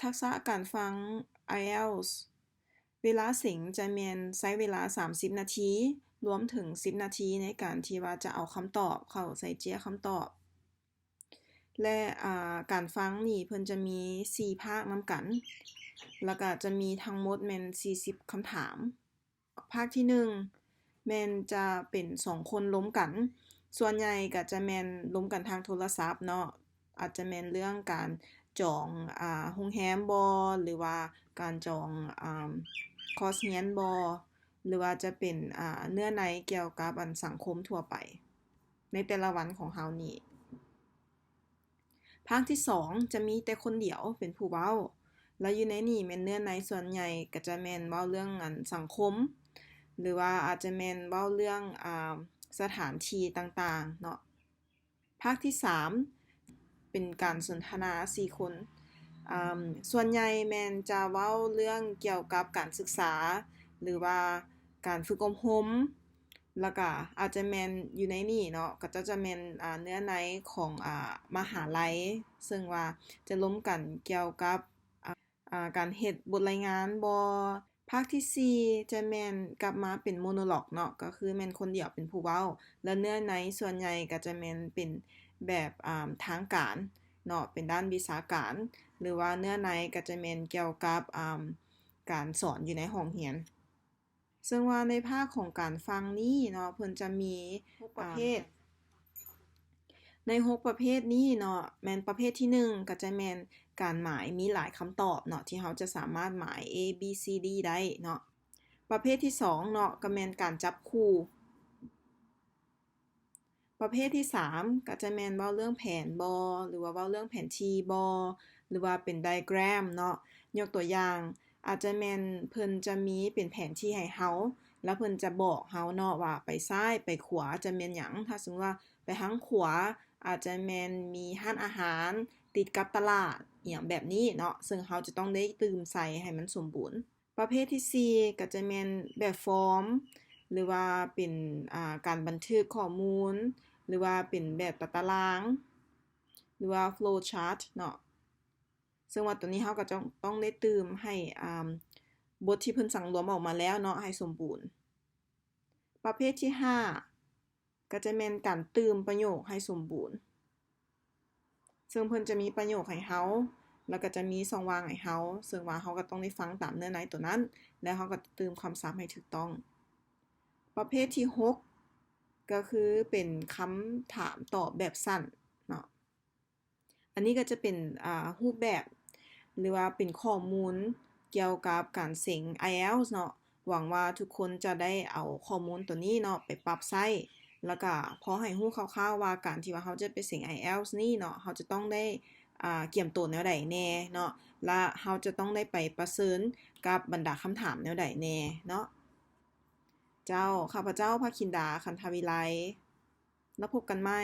ທັກສະການຟັງ IELTS ເວລາເສັງຈະແມ່ນໃຊ້ເວລາສາມສິບນາທີ ລວມເຖິງສິບນາທີໃນການທີ່ວ່າຈະເອົາຄຳຕອບເຂົ້າໃສ່ເຈ້ຍຄຳຕອບ ແລະ ອາ ການຟັງນີ້ເພິ່ນຈະມີສີ່ພາກນຳກັນ ແລ້ວກະຈະມີທັງໝົດແມ່ນສີ່ສິບຄຳຖາມ. ພາກທີໜຶ່ງແມ່ນຈະເປັນສອງຄົນລົມກັນ, ສ່ວນໃຫຍ່ກະຈະແມ່ນລົມກັນທາງໂທລະສັບເນາະ, ອາດຈະແມ່ນເລື່ອງການຈອງ ອາ ໂຮງແຮມບໍ ຫຼືວ່າການຈອງ ອາ ຄອສຮຽນບໍ ຫຼືວ່າຈະເປັນ ອາ ເນື້ອໃນກ່ຽວກັບອັນສັງຄົມທົ່ວໄປໃນແຕ່ລະວັນຂອງເຮົານີ້. ພາກທີສອງຈະມີແຕ່ຄົນດຽວເປັນຜູ້ເວົ້າ ແລ້ວຢູ່ໃນນີ້ແມ່ນເນື້ອໃນສ່ວນໃຫຍ່ກະຈະແມ່ນເວົ້າເລື່ອງອັນສັງຄົມ ຫຼືວ່າອາດຈະແມ່ນເວົ້າເລື່ອງ ອາ ສະຖານທີ່ຕ່າງໆເນາະ. ພາກທີສາມເປັນການສົນທະນາສີ່ຄົນ ອາ ສ່ວນໃຫຍ່ແມ່ນຈະເວົ້າເລື່ອງກ່ຽວກັບການສຶກສາ ຫຼືວ່າການຝຶກອົບຮົມ ແລ້ວກະອາດຈະແມ່ນຢູ່ໃນນີ້ເນາະ ກະຈະ ຈະແມ່ນ ອາ ເນື້ອໃນຂອງ ອາ ມະຫາໄລ ເຊິ່ງວ່າຈະລົມກັນກ່ຽວກັບ ອາ ການເຮັດບົດລາຍງານບໍ. ພາກທີສີ່ຈະແມ່ນກັບມາເປັນໂມໂນລັອກເນາະ ກະຄືແມ່ນຄົນດຽວເປັນຜູ້ເວົ້າ ແລະ ເນື້ອໃນສ່ວນໃຫຍ່ກະຈະແມ່ນເປັນແບບ ອາ ທາງການເນາະ ເປັນດ້ານວິຊາການ ຫຼືວ່າເນື້ອໃນກະຈະແມ່ນກ່ຽວກັບ ອາ ການສອນຢູ່ໃນຫ້ອງຮຽນ. ເຊິ່ງວ່າໃນພາກຂອງການຟັງນີ້ເນາະ ເພິ່ນຈະມີຫົກປະເພດ. ໃນຫົກປະເພດນີ້ເນາະ ແມ່ນປະເພດທີໜຶ່ງກະຈະແມ່ນການໝາຍມີຫຼາຍຄຳຕອບເນາະ ທີ່ເຮົາຈະສາມາດໝາຍ A B C D ໄດ້ເນາະ. ປະເພດທີສອງເນາະ ກະແມ່ນການຈັບຄູ່. ປະເພດທີສາມກະຈະແມ່ນເວົ້າເລື່ອງແຜນບໍ ຫຼືວ່າເວົ້າເລື່ອງແຜນທີ່ບໍ ຫຼືວ່າເປັນໄດແກຣມເນາະ. ຍົກຕົວຢ່າງ ອາດຈະແມ່ນເພິ່ນຈະມີເປັນແຜນທີ່ໃຫ້ເຮົາ ແລ້ວເພິ່ນຈະບອກເຮົາເນາະວ່າໄປຊ້າຍໄປຂວາຈະແມ່ນຫຍັງ. ຖ້າສົມມຸດວ່າໄປທາງຂວ ອາດຈະແມ່ນມີຮ້ານອາຫານຕິດກັບຕະຫຼາດ ອີ່ຫຍັງແບບນີ້ເນາະ ເຊິ່ງເຮົາຈະຕ້ອງໄດ້ຕື່ມໃສ່ໃຫ້ມັນສົມບູນ. ປະເພດທີສີ່ກະຈະແມ່ນແບບຟອມ ຫຼືວ່າເປັນ ອາ ການບັນທຶກຂໍ້ມູນ ຫຼືວ່າເປັນແບບຕາຕະລາງ ຫຼືວ່າ flow chart ເນາະ. ເຊິ່ງວ່າໂຕນີ້ເຮົາກະຈະຕ້ອງໄດ້ຕື່ມໃຫ້ ອາ ບົດທີ່ເພິ່ນສັງລວມອອກມາແລ້ວເນາະ ໃຫ້ສົມບູນ. ປະເພດທີຫ້າ ກະຈະແມ່ນການຕື່ມປະໂຫຍກໃຫ້ສົມບູນ ເຊິ່ງເພິ່ນຈະມີປະໂຫຍກໃຫ້ເຮົາ ແລ້ວກະຈະມີຊ່ອງວ່າງໃຫ້ເຮົາ ເຊິ່ງວ່າເຮົາກະຕ້ອງໄດ້ຟັງຕາມເນື້ອໃນໂຕນັ້ນ ແລ້ວເຮົາກະຈະຕື່ມຄຳສັບໃຫ້ຖືກຕ້ອງ. ປະເພດທີຫົກ ກະຄືເປັນຄຳຖາມຕອບແບບສັ້ນເນາະ. ອັນນີ້ກະຈະເປັນ ອາ ຮູບແບບ ຫຼືວ່າເປັນຂໍ້ມູນກ່ຽວກັບການເສັງ IELTS ເນາະ. ຫວັງວ່າທຸກຄົນຈະໄດ້ເອົາຂໍ້ມູນໂຕນີ້ເນາະໄປປັບໃຊ້ ແລ້ວກະພໍໃຫ້ຮູ້ຄ່າວໆວ່າການທີ່ວ່າເຮົາຈະໄປເສັງ IELTS ນີ້ເນາະ ເຮົາຈະຕ້ອງໄດ້ ອາ ກຽມໂຕແນວໃດແນ່ເນາະ ແລະ ເຮົາຈະຕ້ອງໄດ້ໄປປະເຊີນກັບບັນດາຄຳຖາມແນວໃດແນ່ເນາະ. ເຈົ້າ, ຂ້າພະເຈົ້າ ພະຄິນດາ ຄັນທະວິໄລ. ແລ້ວພົບກັນໃໝ່.